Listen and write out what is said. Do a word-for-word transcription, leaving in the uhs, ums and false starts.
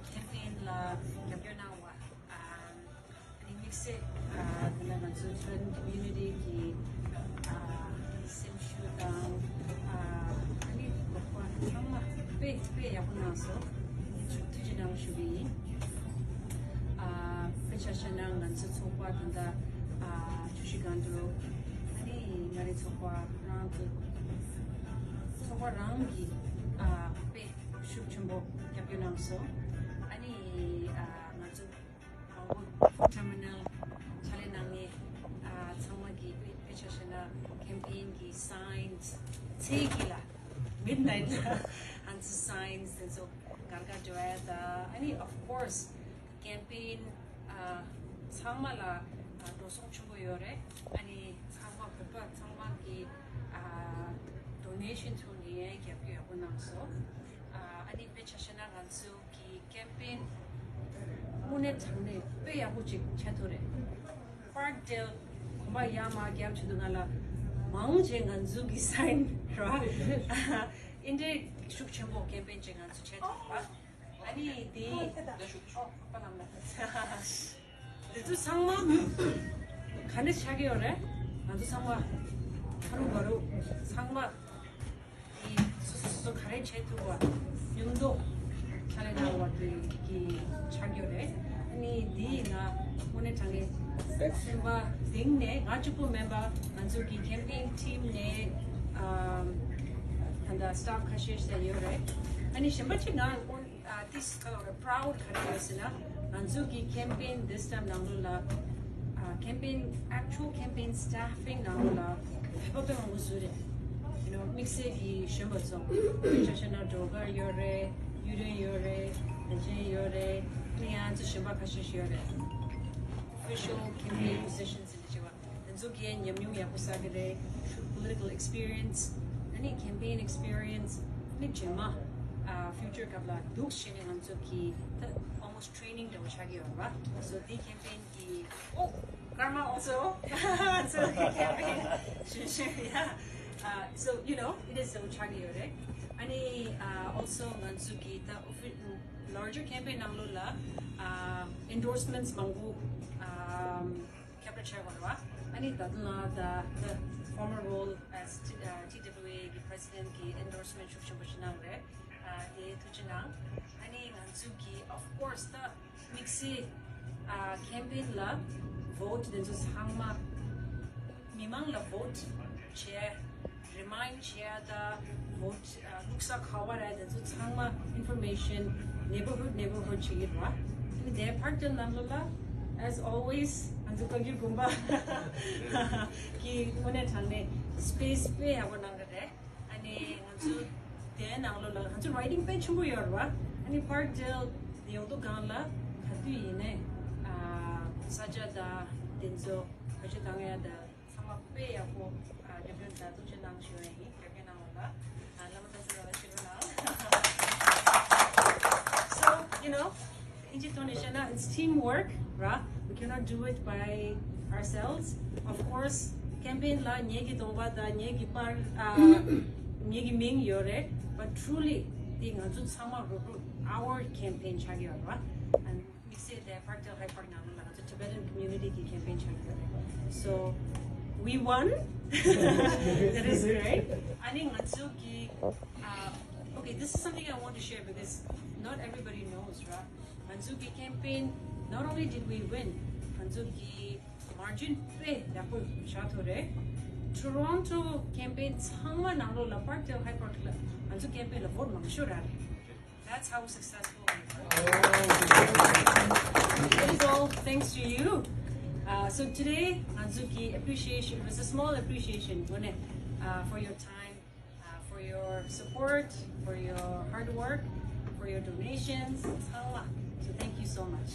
ཁེམ་པེན་ལ་རྒྱབ་སྐྱོར་གནང་བ། ཨ་ནི་དམིགས་བསལ་ཨ་དེ་ལ་ང་ཚོའི་ཊི་བེ་ཊན་ཀོ་མིའུ་ནི་ཊི་གི་ཨ་སེམས་ཤུགས་དང་ཨ་ཨ་ནི་དགོས་པ་ཚང་མ་དཔེ་དཔེ་ཡག་པོ་གནང་སོང་། ཐུགས་རྗེ་གནང་ཞུ་གི་ཡིན། ཨ་དཔེ་ཆ་བཤད་ན་ང་ཚོའི་ཚོགས་པ་ད་ལྟ་ཨ་བཅུ་བཞི་སྒང་དྲུག་ཨ་ནི་ང་རའི་ཚོགས་པ་རང་དུ་ཚོགས་པ་རང་གི་ཨ་དཔེ་ཤུགས་ཆེན་པོ་རྒྱབ་སྐྱོར་གནང་སོང་། ཨ་ནི་ཨ་ང་ཚོ་ཨ་ཝོ་ཊར་མི་ནལ་ཕྱག་ལས་གནང་མཁན་ཨ་ཚང་མ་གི་དཔེ་དཔེ་ཆ་བཤད་ན་ཁེམ་པེན་གི་སའིན་སི་ཚེ་གི་ལ་མིཌ་ནའིཊ་ལ་ཨ་ཚོ་སའིན་སི་དེ་ཚོ་སྒར་སྒར་འགྲོ་ཡ་ད། ཨ་ནི་of course ཁེམ་པེན་ཨ་ཚང་མ་ལ་ཨ་འགྲོ་སོང་ཆེན་པོ་ཡོད་རེད། ཨ་ནི་ཚང་མ་བོད་པ་ཚང་མ་གི་ཨ་ཌོ་ནེ་ཤན་ཚོ་ནས་རྒྱབ་སྐྱོར་ཡག་པོ་གནང་སོང་། ཨ་ཨ་ནི་དཔེ་ཆ་བཤད་ན་ང་ཚོ་གི་ཁེམ་པེན་དངོས་གནས་དྲང་གནས་དཔེ་ཡག་པོ་ཅིག་བྱས་ཐུབ་རེད། པར་ཊེལ་གོམ་པ་ཡར་མར་རྒྱབ་བྱེད་དུས་ང་ལ་མང་ཆེ་ང་ཚོ་གི་སའིན་ར་ཨིན་ཌི་ཤུགས་ཆེན་པོ་ཁེམ་པེན་ཅིག་ང་ཚོ་བྱས་ཐུབ་པ། ཨ་ནི་དེ་ཨོ་པ་ལམ་ལ་དེ་ཚོ་ཚང་མ་ག་འདྲ་ཆགས་ཀྱི་ཡོད་རེད། ང་ཚོ་ཚང་མ་ཧ་རུ་བ་རུ་ཚང་མ་དེ་སོ་སོ་སོ་སོ་ག་རེ་བྱེད་ཐུབ་པ་མཉམ་དུ་ཕྱག་ལས་གནང་བ་དེ་གི་ཆགས་ཀྱི་ཡོད་རེད། ཨ་ནི་དེ་ཡིན་ན་དངོས་གནས་དྲང་གནས་སེམས་པ་གཏིང་ནས་ང་གཅིག་པུ་མིན་པ་ང་ཚོ་གི་ཁེམ་པེན་ཊིམ་ནས་ཨམ་ད་ལྟ་སི་ཊཱཕ་ཁ་ཤས་ཤིག་ཡོད་རེད། ཨ་ནི་གཞན་པ་གཅིག་ང་དངོས་ཨ་ཏིས་ཁ་ལོ་རེ་པ་རའུ་ཌི་ག་རེ་ཡོད་ཟེར་ན་ང་ཚོ་གི་ཁེམ་པེན་དིས་ཊའིམ་ནང་ལོགས་ལ་ཨ་ཁེམ་པེན་ཨེག་ཅུ་ཨལ་ཁེམ་པེན་སི་ཊཱཕ་ཕིང་ནང་ལོགས་ལ་བོད་པ་དཔེ་མང་པོ་བཟོས་རེད། ཡུ་ནོ་དམིགས་བསལ་གྱི་གཞོན་པ་ཚོ་ཆ་བཞག་ན་སྒྲོལ་དཀར་ཡོད་རེད། གཡུ་སྒྲོན་ཡོད་རེད། བདེ་ཆེན་ཡོད་རེད། ཨ་ནི་ང་ཚོ་གཞན་པ་ཁ་ཤས་ཤིག་ཡོད་རེད། ཨོ་ཕི་ཤལ་ཁེམ་པེན་མིའུ་ཟི་ཤན་ཟེར་ནས་བྱས་པ། དེ་ཚོ་གིས་ཉམས་མྱོང་ཡག་པོ་བསགས་ཀྱི་རེད། ཤུགས་པོ་ལི་ཊི་ཀལ་ཨེག་སི་པི་རི་ཡན་སི། ཨ་ནི་ཁེམ་པེན་ཨེག་སི་པི་རི་ཡན་སི། ཨ་ནི་རྗེས་མ་ཨ་ཕིའུ་ཅར་སྐབས་ལ་འདུག་བྱས་ནས་ང་ཚོ་གི་ད་ཨོལ་མོ་སི་ཊི་ཊེ་རེ་ནིང་འདྲ་བོ་ཆགས་ཀྱི་ཡོད་རེད་པ། སོ་དེ་ཁེམ་པེན་གི་ཨོ་ཀར་མ་ཨོལ་སོ་ང་ཚོ་གི་ཁེམ་པེན་ཞུ་ཞུ་ཡ། ཨ་so you know it is འདྲ་བོ་ཆགས་ཀྱི་ཡོད་རེད། ཨ་ནི་ཨ་ཨོལ་སོ་ང་ཚོ་གི་ད་ཨོ་ཕི་ལར་ཇར་ཁེམ་པེན་ནང་ལོགས་ལ་ཨ་ཨིན་ཌོར་སི་མེན་སི་མང་པོ་ཨ་ཁྱབ་བསྒྲགས་བྱས་པ་རེད་པ། ཨ་ནི་ད་དུང་ལ་ད་the former role as T- uh, ཊི་ཌབ་ལིའུ་ཨེ་གི་པི་རེ་སི་ཌེན་ཊི་གི་ཨིན་ཌོར་སི་མེན་ཊི་ཤུགས་ཆེན་པོ་ཞིག་གནང་རེད། ཨ་དེ་ཐུགས་རྗེ་གནང་། ཨ་ནི་ང་ཚོ་གི་of course ད་དམིགས་བསལ་ཨ་ཁེམ་པེན་ལ་བོ་ཊི་དེ་ཚོ་ཚང་མ་མི་མང་ལ་བོ་ཊི་བྱས། རི་མའིན་ཌི་བྱས་ཡ་ད་བོ་ཊི་ཨ་བླུགས་ས་ག་པར་རེད། དེ་ཚོ་ཚང་མ་ཨིན་ཕོར་མེ་ཤན་ནེ་བར་ཧུཌ་ནེ་བར་ཧུཌ་བྱེད་ཀྱི་རེད་པ། ཨ་ནི་དེ་ཕར་ཏེལ་ནང་ལོགས་ལ་as always ང་ཚོ་བཀའ་འགྱུར་དགོན་པ་གི་དངོས་གནས་དྲང་གནས་སི་པེ་སི་དཔེ་ཡག་པོ་གནང་གི་རེད། ཨ་ནི་ང་ཚོ་དེའི་ནང་ལོགས་ལ་ང་ཚོ་རའི་ཊིང་དཔེ་ཆེན་པོ་ཡོད་རེད་པ། ཨ་ནི་ཕར་ཏེལ་ཡོང་དུས་སྒང་ལ་ག་དུས་ཡིན་ནའི་ཨ་ས་ཆ་དང་དེ་ཚོ་བེད་སྤྱོད་བཏང་ཡ་དང་། ཚང་མ་དཔེ་ཡག་པོ་ཨ་རྒྱབ་སྐྱོར་དང་ཐུགས་རྗེ་གནང་ཞུ་ཡ་ཡིན། རྒྱབ་སྐྱོར་གནང་བ་ལ་ཨ་བླ་མ་བསྟན་འཛིན་ལགས་ལ་ཞུ་རོགས་གནང་། So you know ཨིན་ཇིའི་ཐོག་ནས་བཤད་ན་it's teamwork ར། We cannot do it by ourselves. Of course ཁེམ་པེན་ལ་ངེད་ཀྱི་གདོང་པ་དང་ངེད་ཀྱི་པར་ཨ་ངེད་ཀྱི་མིང་ཡོད་རེད། But truly དེ་ང་ཚོ་ཚང་མ་རུབ་རུབ་our campaign ཆགས་ཀྱི་ཡོད་རེད་པ། དམིགས་བསལ་དེ་Parkdale High Park ནང་ལ་ང་ཚོ་Tibetan community གི་campaign ཆགས་ཡོད་རེད། So we won. That is great. ཨ་ནི་ང་ཚོ་གི uh, okay, this is something I want to share because not everybody knows ར། ང་ཚོ་གི་campaign, not only did we win, ང་ཚོ་གི་མར་ཇིན་དཔེ་ཡག་པོ་བཞག་ཐུབ་རེད། Toronto campaign ཚང་མ་ནང་ལོགས་ལ་Parkdale High Park ལ་ང་ཚོ་campaign ལ་བོ་ཊི་མང་ཤོས་རག་རེད། That's how successful we were. It is all thanks to you. Uh, so today ང་ཚོ་གི་appreciation, it was a small appreciation དངོས་གནས་uh, for your time, uh, for your support, for your hard work, for your donations. ཚང་མ། So thank you so much.